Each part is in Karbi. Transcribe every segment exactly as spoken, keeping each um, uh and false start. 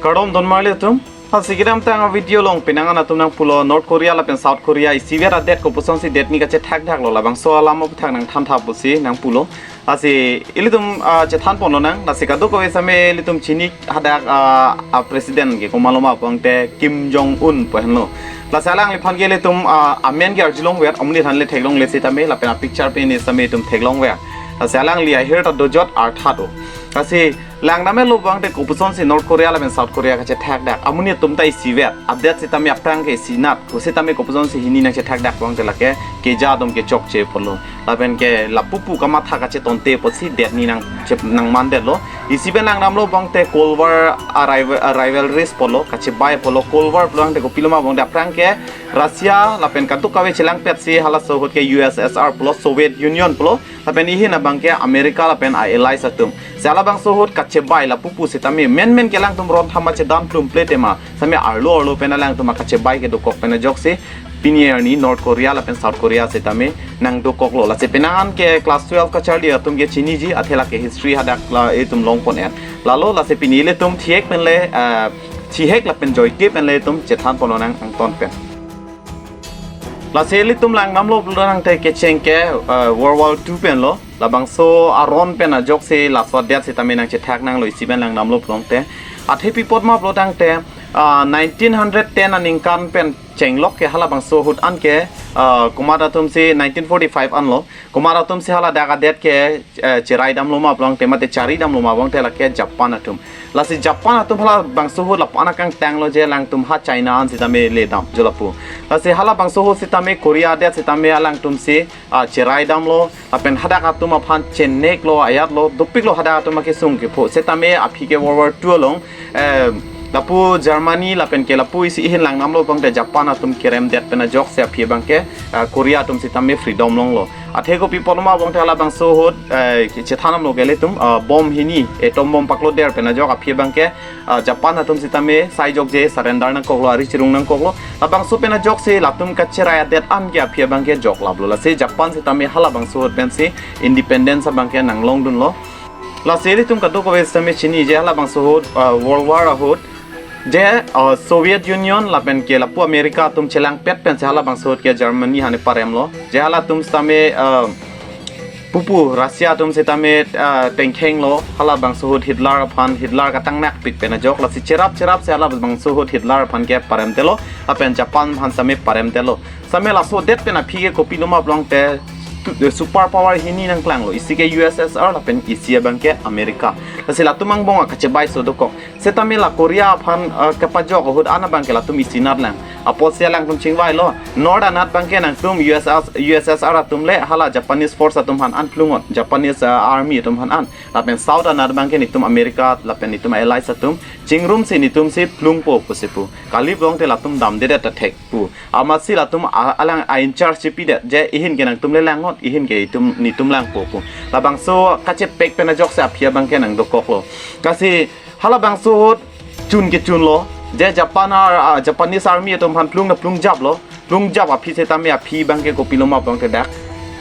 Kardom don marli atum. Lasi kedamtang a-video along penang an atum nangpulo North Korea lapen South Korea isivet adet kopusonsi detni kachethakdaklo, labangso alam aphuthak nangthan tha pusi nangpulo. Lasi ilitum, ah, chethan ponlonang, lasi kadokave sitame ilitum chini hadak, ah, a-president ke komatlo ma pulote Kim Jong Un pu henlo. Lasi alangliphan ke ilitum, ah, amen ke arjulongver, amonit aphan le theklongle sitame, lapen a-picture pen sitame itum theklongver. Lasi alangli ahir ta dojot artha do. Lasi langdamlo pulote kopusonsi North Korea lapen South Korea kachethakdak. Amonit atum ta isivet, adet sitame aphrang ke isinat, ko sitame kopusonsi hini nangchethakdak pulote lake keja atum kechokche pulo. Lapen ke lapu pu kamatha kachetonte pusi detni nang chep nangmandetlo. Isi pen langdamlo pulote Cold War a rival, a rivalries pulo, kachebai pulo. Cold War pulote kopilo ma pulote aphrang ke Russia lapen kadokave chelangpetsi halaso ahut ke U S S R pulo, Soviet Union pulo, lapen ihin abang ke America lapen a-allies atum. Si halabangso ahut kachebai lapu pu sitame menmen ke alangtum ron thama chedan plumple tema, sitame arlo arlo pen alangtum akachebai kedokok pen ajoksi pini arni North Korea lapen South Korea sitame nangdokoklo. Lasi penang an ke class twelve kacharli atum ke chiniji, athe lake history hadak la itum longpon-et. Lalo lasi pini ilitum thihek pen le, ah, thihek lapen joike pen le itum chethan ponlonang angton pen. Lasi ilitum langdamlo pulote kecheng ke, ah, World War Two penlo. Labangso aron pen ajoksi laso adet sitame nangchethaknanglo isi pen langdamlo pulote. Athe pi apot ma pulote, ah, nineteen hundred ten aningkan pen chenglok ke halabangso ahut an ke, ah, komat atumsi nineteen forty-five anlo. Komat atumsi haladak adet ke, eh, cheraidamlo ma pulote mate charidamlo ma pulote lake Japan atum. Lasi Japan atum halabangso ahut lapu-an akangtanglo je alangtum ha China an sitame ledamjo lapu. Lasi halabangso ahut sitame Korea adet sitame alangtumsi, ah, cheraidamlo, lapen hadak atum aphan cheneklo, ayatlo, dopiklo hadak atum akesung kepho. Sitame aphi ke World War Two along, eh, lapu Germany lapen ke lapu isi ihin langdamlo pulote Japan atum keremdet pen ajoksi aphi abang ke, eh, Korea atum sitame freedom longlo. Athe kopi apotlo ma pulote halabangso ahut, eh, chethanamlo ke ilitum, eh, bomb hini, atom bomb pakloder pen ajok aphi abang ke, ah, Japan atum sitame sai jokje surrender nangkoklo, ari chirung nangkoklo. Labangso pen ajoksi latum kacherai adet an ke aphi abang ke joklaplo. Lasi Japan sitame halabangso ahut pensi independence abang ke nanglongdunlo. Lasi ilitum kadokave sitame chini je halabangso ahut, ah, World War ahut je, ah, Soviet Union lapen ke lapu America atum chelangpet pensi halabangso ahut ke Germany aphan paremlo. Je halatum sitame, ah, pupu Russia atum sitame, ah, tengkhenglo, halabangso ahut Hitler aphan, Hitler katangnakpik pen ajok, lasi cherap cherapsi halabangso ahut Hitler aphan ke paremdetlo, lapen Japan aphan sitame paremdetlo. Sitame laso adet pen aphi ke kopilo ma pulote tu-, super power hini nangklanglo, isi ke U S S R lapen isi abang ke America. Lasi latum angbong akachebaiso dokok. Sitame la Korea aphan, eh, kepajok ahut an abang ke latum isinatlang. Apotsi alangtum chingvailo. North anat abang ke nangtum U S S, U S S R atum le hala Japanese force atum aphan an plungot. Japanese, eh, army atum aphan an. Lapen South anat abang ke netum America, lapen netum allies atum chingrumsi netumsi plungpo pusi pu. Kali pulote latum damdedet ta thek pu. Amatsi latum a-, alang a-in-charge chipidet. Je ihin ke nangtum le langnot, ihin ke itum, netum langpo pu. Labangso kachepek pen ajoksi aphi abang ke nangdokoklo. Lasi halabangso ahut chun kechunlo. Je Japan ar-, ah, Japanese army atum aphan plung na plungjaplo. Plungjap aphi sitame aphi abang ke kopilo ma pulote dak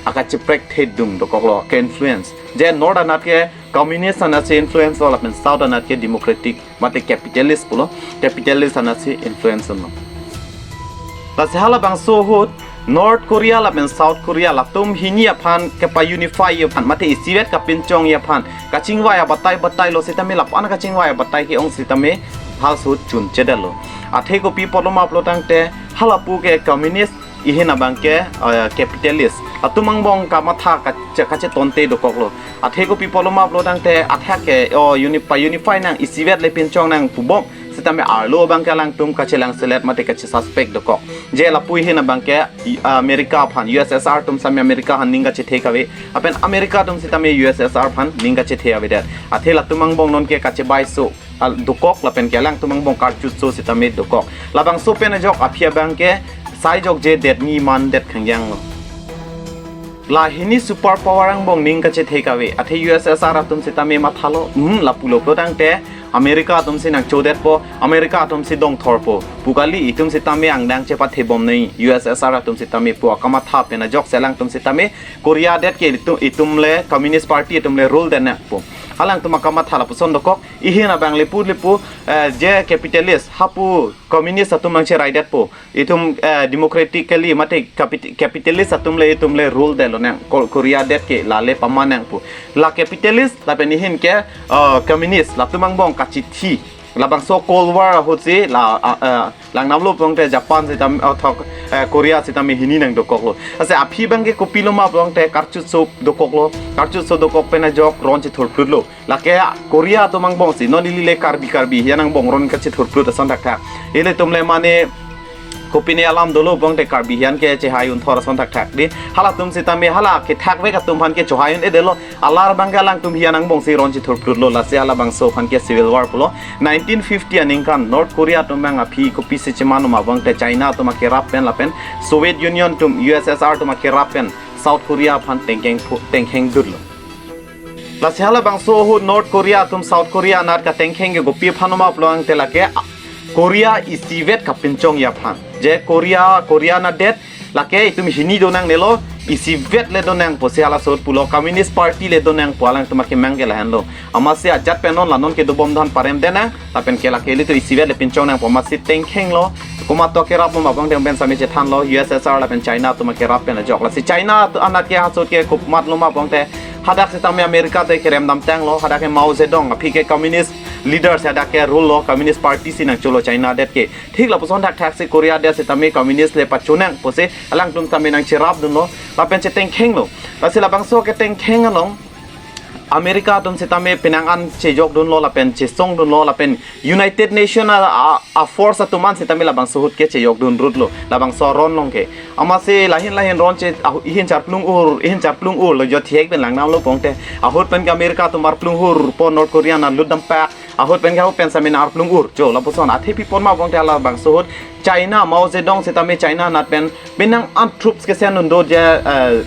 akacheprek thedung dokoklo, ke-influence. Je North anat ke communist anatsi influence lo, lapen South anat ke democratic mate capitalist pulo, capitalist anatsi influence lo. Lasi halabangso ahut North Korea lapen South Korea latum hini aphan kepa-unify aphan mate isivet kapinchongji aphan kachingvai abatai batailo sitame lapu-an kachingvai abatai ke-ong sitame halaso ahut chunchedetlo. Athe kopi apotlo ma pulote halapu ke communist, ihin abang ke, eh, capitalist. Latum angbong kamatha kache-, kachetonte dokoklo. Athe kopi apotlo ma pulote athak ke, oh, uni-, pa-unify nang, isivet le pinchong nang pubom. Sitame arlo abang ke alangtum kachelang selet mate kache-suspect dokok. Je lapu ihin abang ke, i-, America aphan, U S S R atum sitame America aphan ning kachethe kave. Lapen America atum sitame U S S R aphan ning kachethe avedet. Athe latum angbong non ke kachebaiso al dokok lapen ke alangtum angbong karchutso sitame dokok. Labangso pen ajok aphi abang ke sai jokje detni mandet khangjanglo. La hini super power angbong ning kachethe kave. Athe U S S R atum sitame mathalo. Hmm, lapulo pulote America atumsi nangchodetpo, America atumsi dongthorpo. pu kali, itum sitame angdeng chepathebom nangji, U S S R atum sitame pu akamatha pen ajok si alangtum sitame Korea adet ke itum, itum le Communist Party atum le rule det nangpo. Alangtum akamatha lapuson dokok, ihin abang le pu le pu, eh, je capitalist, hapu communist atum nangcheraidet po. Itum, eh, democratically mate capit-, capitalist atum le itum le rule detlo nang, Ko-, Korea adet ke lale pama nangpo. La capitalist lapen ihin ke, eh, communist, latum angbong kachithi. Labangso Cold War ahut si la, ah, eh, langdamlo pulote Japan sitam, oh, thok, eh, Korea sitame hini nangdokoklo. Ase aphi abang ke kopilo ma pulote karchutso dokoklo. Karchutso dokok pen ajok ron chethurplutlo. Lake Korea atum angbong si, non ili le Karbi Karbi hian angbong ron kachethurplut ason thakthak. Ilitum le mane kopine alam dolo pulote Karbi hian ke chehai unthor ason thakthak dei. Halatum sitame hala kethakvek atum aphan ke chohai un-edetlo. Alar abang ke alangtum hian angbong si ron chethurplutlo, lasi halabangso aphan ke civil war pulo. Nineteen fifty aningkan North Korea atum abang aphi kopisi cheman ma pulote China atum akerap pen lapen Soviet Union atum, U S S R atum akerap pen South Korea aphan tengkheng phu-, tengkhengdunlo. Lasi halabangso ahut North Korea atum South Korea anat katengkheng ke kopi aphan ma pulote lake Korea isivet kapinchongji aphan. Je Korea, Korea adet lake itum hini donangnelo, isivet le donangpo si halaso ahut pulo, Communist Party le donangpo, alangtum akemang ke lahenlo. Amatsi ajat pen non la non kedobom dhan parem det nang, lapen ke lake ilitum isivet le pinchong nangpo, amatsi tengkhenglo. Komat atum akerap ma pulote pen sitame chethanlo, U S S R lapen China atum akerap pen ajok. Lasi China atu-, anat ke halaso ahut ke komatlo ma pulote hadak sitame America te kerem damtanglo, hadak ke Mao Zedong, aphi ke communist leader si hadak ke rule lo, Communist Party si nangcholo China adet ke. Thik lapuson thakthak si Korea adet sitame communist le pachonangpo si alangtum sitame nangcherapdunlo, lapen chetengkhenglo. Lasi labangso ketengkheng along America atum sitame penang an chejokdunlo lapen chesongdunlo lapen United Nation a, a, a force atum an sitame labangso ahut ke chejokdun rutlo, labangso aron along ke. Amatsi lahin lahin ron che, ah, ihin charplung ur, ihin charplung urlo, jo thihek pen langdamlo pulote. Ahut pen ke America atum arplunghurpo, North Korea nanglut dampak. Ahut pen ke ahut pen sitame nang arplung ur. Jo, lapuson athe pi apot ma pulote halabangso ahut China, Mao Zedong sitame China anat pen penang an troops kesendun do je, eh,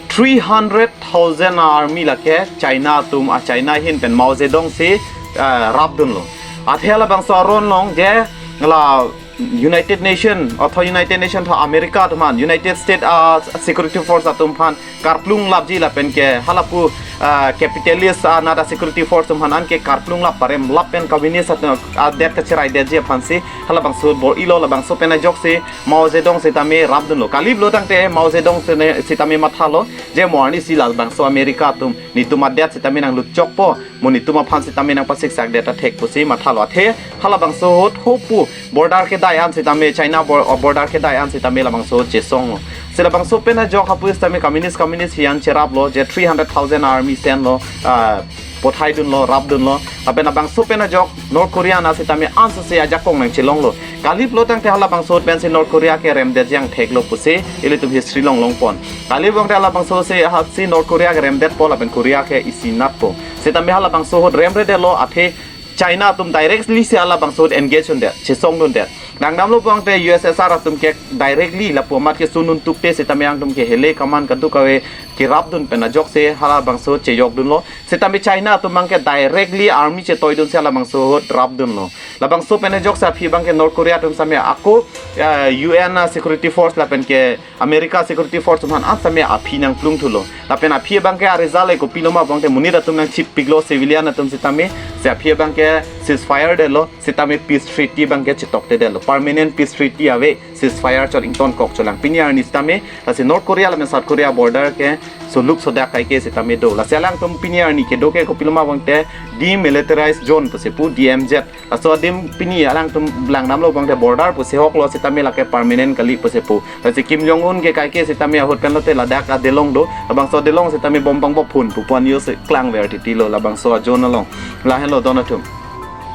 three hundred thousand army lake China atum, a China ahin pen Mao Zedong si, eh, rapdunlo. Athe halabangso aron along je la United Nation, otho United Nation tho America atum aphan, United States, ah, Security Force atum aphan karplung lapji lapen ke halapu, ah, capitalist, ah, anat a-security force atum aphan anke karplung lap parem lap pen communist atum, ah, adet kacheraidetji aphan si halabangso bor-ilo, labangso pen ajok si Mao Zedong sitame rapdunlo. Kaliplo tangte Mao Zedong sene-, sitame mathalo, je mo arnisi labangso America atum netum adet sitame nanglutchokpo, mo netum aphan sitame nangpasiksak det ta thek pusi mathalo. Athe halabangso ahut hopu border kedai an sitame China bor-, border kedai an sitame labangso ahut chesonglo. Si labangso pen ajok hapu sitame communist, communist hian cheraplo, je three hundred thousand army sendlo, ah, pathaidunlo, rapdunlo. Lapen labangso pen ajok North Korea anat sitame ansose ajakong nangchelonglo. Kaliplo tangte halabangso ahut pensi North Korea ke remdetji angtheklo pusi ilitum history along longpon. Kaliplo tangte halabangso ahut si North Korea ke remdetpo lapen Korea ke isinatpo. Sitame halabangso ahut remredetlo, athe China atum directly si halabangso ahut engage undet, chesongdundet. Langdamlo pulote U S S R atum ke directly lapu amat kesun un tukte sitame alangtum ke hele kaman kadokave kerapdun pen ajok si halabangso ahut chejokdunlo. Sitame China atum abang ke directly army chetoidun si halabangso ahut rapdunlo. Labangso pen ajok si aphi abang ke North Korea atum sitame ako, eh, U N, ah, security force lapen ke America security force atum aphan an sitame aphi nangplung thulo. Lapen aphi abang ke a-result le kopilo ma pulote monit atum nangchipiklo, civilian atum sitame, si aphi abang ke ceasefire detlo, sitame peace treaty abang ke chetoktedetlo. Permanent peace treaty ave, ceasefire chot ingtonkok cholang. Pini arni sitame, lasi North Korea lapen South Korea border ke soluk sodak kaike sitame do. Lasi alangtum pini arni kedo ke kopilo ma pulote demilitarized zone pusi pu, D M Z. Laso adim pini alangtum langdamlo pulote border pusi hoklo, sitame lake permanent kali pusi pu. Lasi Kim Jong Un ke kaike sitame ahut pen lote ladak adelong do, labangso adelong sitame bom pangbophun pu pu an news klangver titilo labangso a-zone along. Lahenlo don atum.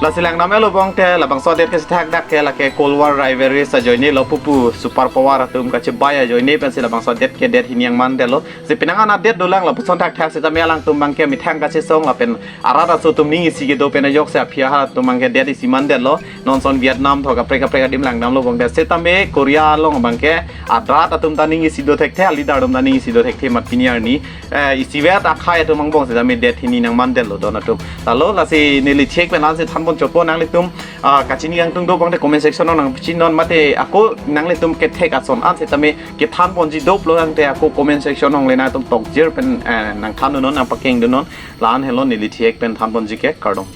Lasi langdamlo pulote labangso adet ke sethak dak ke lake Cold War rivalries ajoinelo, pupu super power atum kachebai ajoine pensi labangso adet ke det hini nangmandetlo. Si penang an adet dolang lapuson thakthak sitame alangtum abang ke methang kachesong lapen arat aso atum ning isi kedo pen ajok si aphi atum abang ke det isi mandetlo. Non ason Vietnam tho kaprek kaprek adim langdamlo pulote, sitame Korea along abang ke arat atum ta ning isi do thekthe, a-leader atum ta ning isi do thekthe amat pini arni, eh, isivet akhei atum angbong sitame det hini nangmandetlo don atum. Lalo lasi neli thihek pen ansi than Bon chopo nanglitum ah, kachini kangtung do bangte comment section along nangpachini non mate ako nanglitum kethek ason an setame kethan ponji doplo tangte ako comment section along le nangtum tokjir pen eh, nangthan dun non nangpakeng dun non la-an henlo neli thek pen than ponji ke kardom.